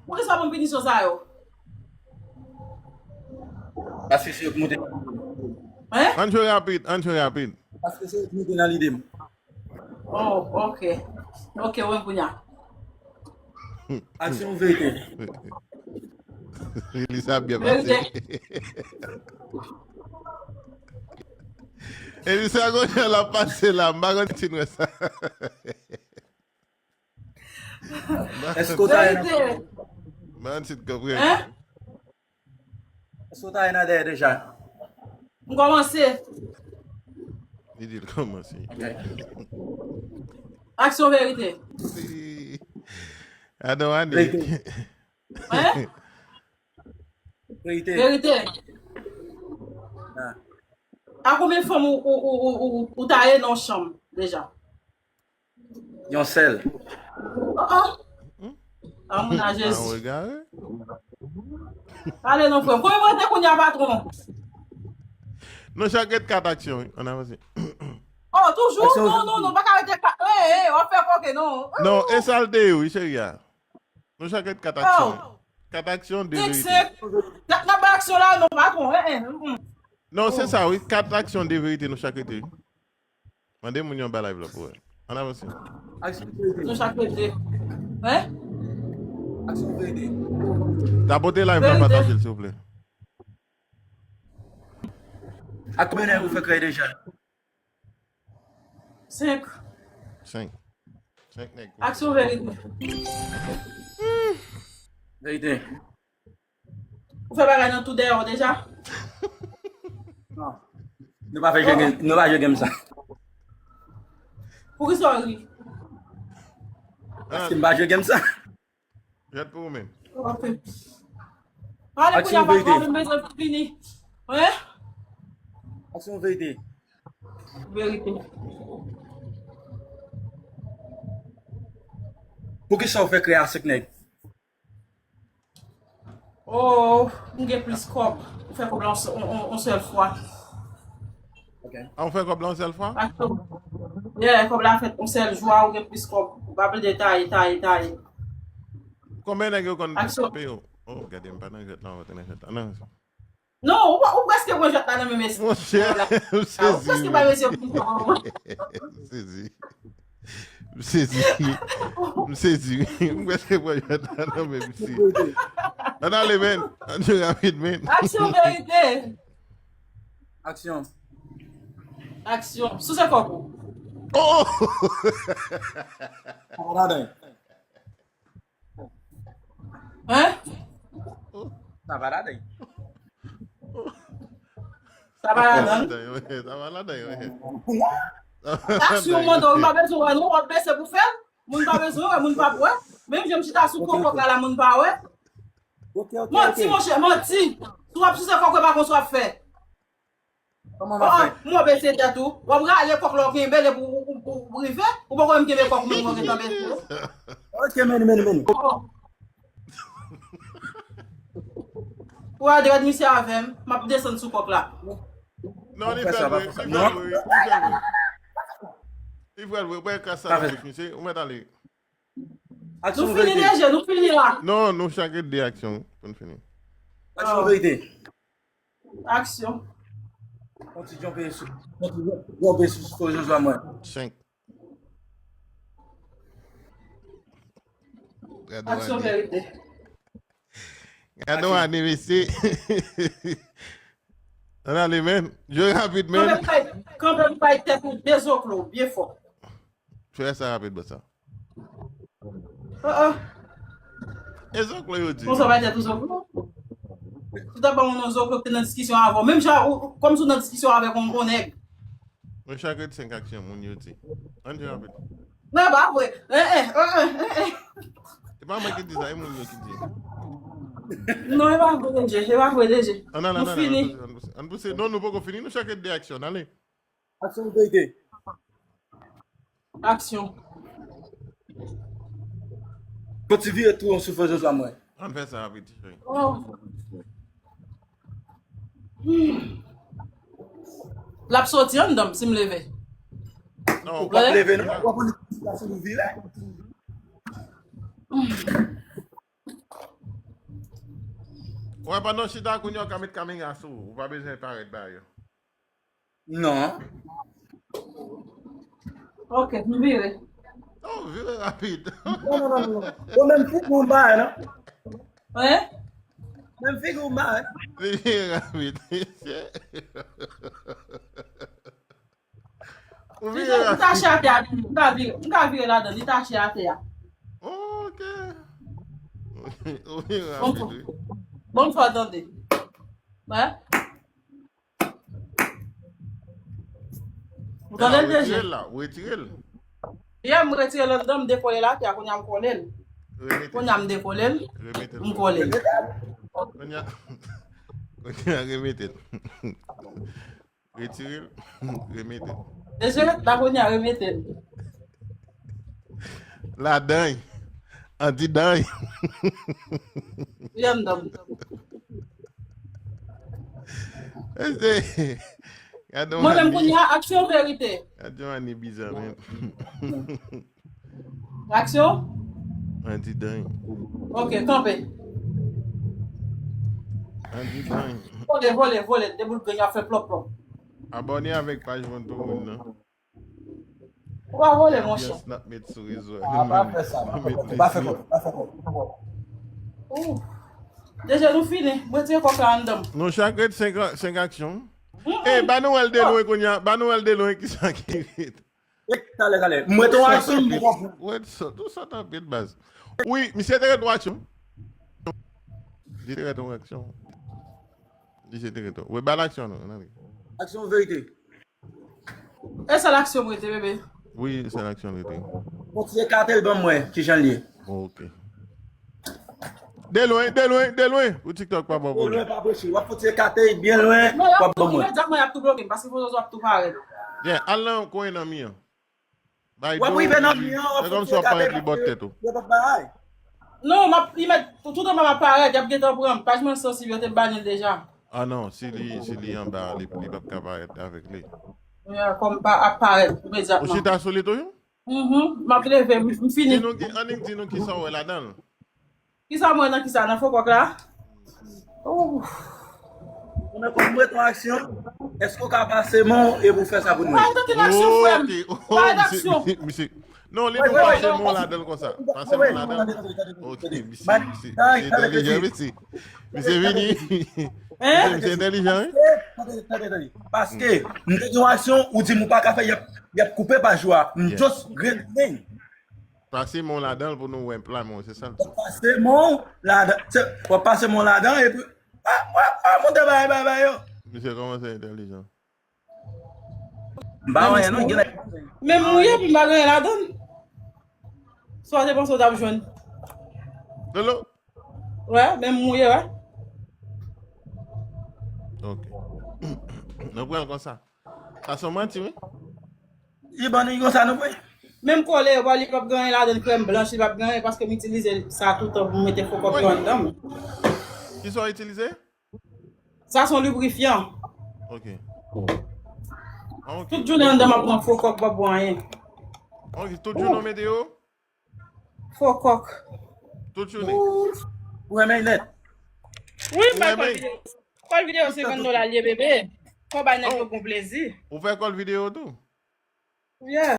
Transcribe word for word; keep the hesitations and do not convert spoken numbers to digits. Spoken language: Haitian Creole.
Poukisa w ban m pinisyon sa yo? Paske se yo ki moute nan lide m. Hein? Ann jwe rapid, ann jwe rapid. Paske se yo ki moute nan lide m. Oh, ok. Ok, wi, kounye a. Aksyon ou verite? Li sa byen pase. Verite. E li sa kounye a l ap pase la, m pa konn si n wè sa. Èske w ta Verite. Ban ti konprann. Hein? Èske w ta nan dèyè deja? M kòmanse. Li di l kòmanse. Ok. Aksyon verite. Si. Adan ane. Verite. Hein? Verite. Verite. Ah. A konbyen fanm ou, ou, ou, ou, ou, ou ta ye nan yon chanm deja? Yon sèl. Oh, oh. A moun a Jezi. Pale non, frè. Konbyen mwen te kounye a, patwon? Nou chak ret kat aksyon, wi. Ann avanse. Oh, toujou? Aksyon. Non, non, non, pa ka rete kat. Eh, eh, w ap fè koke, non. Non, e sa l te ye, wi, cheri a. Nou chak ret kat aksyon. Oh. Kat aksyon, de verite. Senk, senk. N ap bay aksyon la, non, patwon. Eh, eh, mm, mm. Non, se sa, wi. Kat aksyon, de verite, nou chak rete, wi. Mande moun yo anba live la pou wè. Ann avanse. Aksyon verite. Nou chak rete. Hein? Aksyon verite. Tapote live la, pataje l, silvouplè. Ak konbyen nèg ou fè kreye deja? Senk. Senk. Senk nèg. Aksyon verite. Verite. Ou fè bagay nan tou dèyè w deja? Non. Nou pa fè jwe game, nou pa jwe game sa. Poukisa w ri? Paske m pa jwe game sa. Jwèt pou ou menm. Ok. Pale kounye a, patwon, m bezwen fini. Hein? Aksyon verite. Verite. Poukisa w fè kreye a senk nèg? Oh, m gen plis kòb. Ou fè kòb la yon, yon, yon, yon sèl fwa. Ok. A, ou fè kòb la yon sèl fwa? Ak kòb, yeah, kòb la fèt yon sèl jou a, ou gen plis kòb. Ou pa plede taye, taye, taye. Konbyen nèg yo konn peye w? Oh, gade, m pa nan jwèt la, m pa nan jwèt la. Non. Non, ou, ou prèske pran jwèt la nan men mesye. Monchè, m sezi, wi. Ou prèske bay mesye prizon an. M sezi. M sezi. M sezi, wi. M prèske pran jwèt la nan men misye. Ann ale, men. Ann jwe rapid, men. Aksyon verite. Aksyon. Aksyon. Souse kòk ou. Oh! Sa pa ladan. Hein? Sa pa ladan. Sa pa ladan. Sa pa ladan, wi. Aksyon mande w, m pa bezwen wè non, w ap bese pou fè l. Moun pa bezwen wè, moun p ap wè. Menm jan m chita sou kokok la, la moun pa wè. Ok, ok, ok. Manti, monchè, manti. Si w ap souse kòk, pa konn sa w ap fè. Kòman m ap fè? Oh, mwen bese tèt ou. W ap rale kòk la w kenbe l epi w, w, w, w rive. Ou poko menm kenbe kòk ou menm w gentan bese. Ok, men, men, men. Oh. Ou a dwèt misye avè m, m ap desann sou kòk la. Non, li fè l vre, li fè l vre, li fè l vre. Li fè l vre, ou pa kras sa nan bouch misye, ou mèt ale. Nou fini deja, nou fini la. Non, nou chak gen de aksyon pou n fini. Aksyon verite. Aksyon. Yon ti djonbe sou, yon ti djonbe sou, sou fo Jojo a mwen. Senk. Aksyon verite. Gade w ane, mesye. Ann ale, men. Jwe rapid, men. Kanpe m bay, kanpe m bay tèt ou de zoklo, byen fò. Fè sa rapid, bòs la. Oh, oh. E zoklo yo di. Konsa bay tèt ou zoklo? Ou ta ba mwen non zoklo ki te nan diskisyon avè w. Menm jan, ou, ou, kòmsi w nan diskisyon avèk yon, yon nèg. Mwen chak ret senk aksyon, moun yo di. Ann jwe rapid. Non, e pa vre. Eh, eh, eh, eh, eh. E pa mwen ki di sa, e moun yo ki di. Non, e pa vre, deje. E pa vre, deje. Ann ale, ann ale, ann pouse, ann pouse. Non, nou poko fini, nou chak ret de aksyon, ann ale. Aksyon verite. Aksyon. Fò ti vire tou an sou fo Jojo a mwen. Ann fè sa rapid, ti cheri. Oh. Hmm. L ap soti anndan m si m leve. Non, w ap leve, non? W ap annik la sou vire. Hmm. Wè, pandan w chita kounye a, w ka met kamera sou ou. Ou pa bezwen parèt ba yo. Non. Ok, m vire. Oh, vire rapid. Non, non, non, non. Ou menm figi w bagay, non? Hein? Menm figi w bagay. Vire rapid. Ou Li vire li tache rapid. Atè a, m ka vire, m ka vire ladan, li tache atè a. Ok. Ou vire Bon, rapid, wi. Bon, fò tande. Wè. Ou Sa tande la, l retire deja? L la, ou retire l. Yè, m retire l anndan, m dekole l atè a, kounye a m kole l. Remete Kounye a l. m dekole l, Remete l. M kole l. Kounye a, kounye a remete l. Retire l. Remete l. Deja, la kounye a remete l. Ladan. Andidan. Li anndan. Ese. Gade yon Mwen menm Annie. Kounye a, aksyon verite. Gade yon Annie bizan menm. Aksyon? Andidan. Ok, kanpe. Andidan. Vole, vole, vole, debout grenn ap fè plòp plòp. Abòne avèk paj Vwann Toumoun nan. Ou pa vole, monchè. Anbyans n ap met sou rezo. Ah, pa fè sa, pa fè kòb, pa fè kòb, pa fè kòb. Ou. Deja nou fini. Mwen tire kòk la anndan. Nou chak ret senk, senk aksyon. E, ba nou wè l de lwen kounye a. Ba nou wè l de lwen kisa ki ret. E, talè, talè. Mwen te wè aksyon, mwen konprann. Wè, sot, ou sot anpil baz. Wi, misye te ret yon aksyon. Li te ret yon aksyon. Misye te ret yon. Wi, ba l aksyon nou. Nan. Aksyon verite. E sèl aksyon mwen te, bebe. Wi, sèl aksyon li te. Kontinye kate l ban mwen, kijan l ye. Ok. De lwen, de lwen, de lwen. Ou TikTok pa bon pou Lwen li. Pa preche. W ap fouti kate byen lwen, Non, y w ap ap ban tou, mwen. Imedyatman y ap tou bloke m, paske foto ap tou parèt. Yeah, al nan kwen nan mi an. Bay W ap do, rive nan mi an, w ap se kòm fouti si w ap parèt kate li bòt tèt ou. Yo p ap bay. Non, m ap, li mèt, tout tan m ap parèt, y ap gentan pran m. Paj mwen sansib, yo te ban li l deja. Ah non, si li, si li anba, li, li p ap ka parèt avèk li. Yeah, kòm pa ap parèt Ou imedyatman. chita sou li toujou? Mhm, m ap leve, m m fini. Di nou ki, annik di nou kisa w wè ladan l. Kisa m wè nan kisa? Nan fo kòk la? Oh. Mwen konn mwen ton aksyon. Èske w ka pase men w epi w fè sa pou nou? Pa yon tenten aksyon, frè m. Ok. Pa yon aksyon. Misye, misye. Non, li Wait, di wait, w wait, pase non, men w ladan l konsa. Pase men w ladan l. Ok, misye, misye. Misye entèlijan, mesye. Misye vini. Misye, misye entèlijan, wi. Tande, tande, tande. Paske, m te gen yon aksyon, ou di m ou pa ka fè, y ap, y ap koupe paj ou a. M Yeah. Just ret men. Pase men w ladan l pou nou wè plan mwen, se sa l di. Pase men w ladan, se, w ap pase men w ladan, epi, a, a, a, monte bay, bay, bay yo. Misye kòmanse entèlijan. M pa wè, non, gen Men m mouye, pou m pa gen ladan. Sa w te panse w t ap jwenn? Lolo? Wè, men m mouye, wè. Ok. Nou pran l konsa. Sa se yon manti, wi. Li ban nou konsa, nou vre. Menm kole yo, li p ap gen anyen ladan, krèm blanch, li p ap gen anyen, paske m itilize sa toutan pou m mete fo kòk yo anndan. Kisa w itilize? Sa se yon librifyan. Ok. Ok. Tout jounen anndan, m ap pran fo kòk, m p ap bwè anyen. Ok, tout jounen w mete yo? Fo kòk. Tout jounen? Ou renmen nèt. Wi, m bay Ou renmen? Kòl videyo. Kòl videyo senkant dola l ye, bebe. Fò bay nèg yo bon plezi. Ou fè kòl videyo tou? Yeah.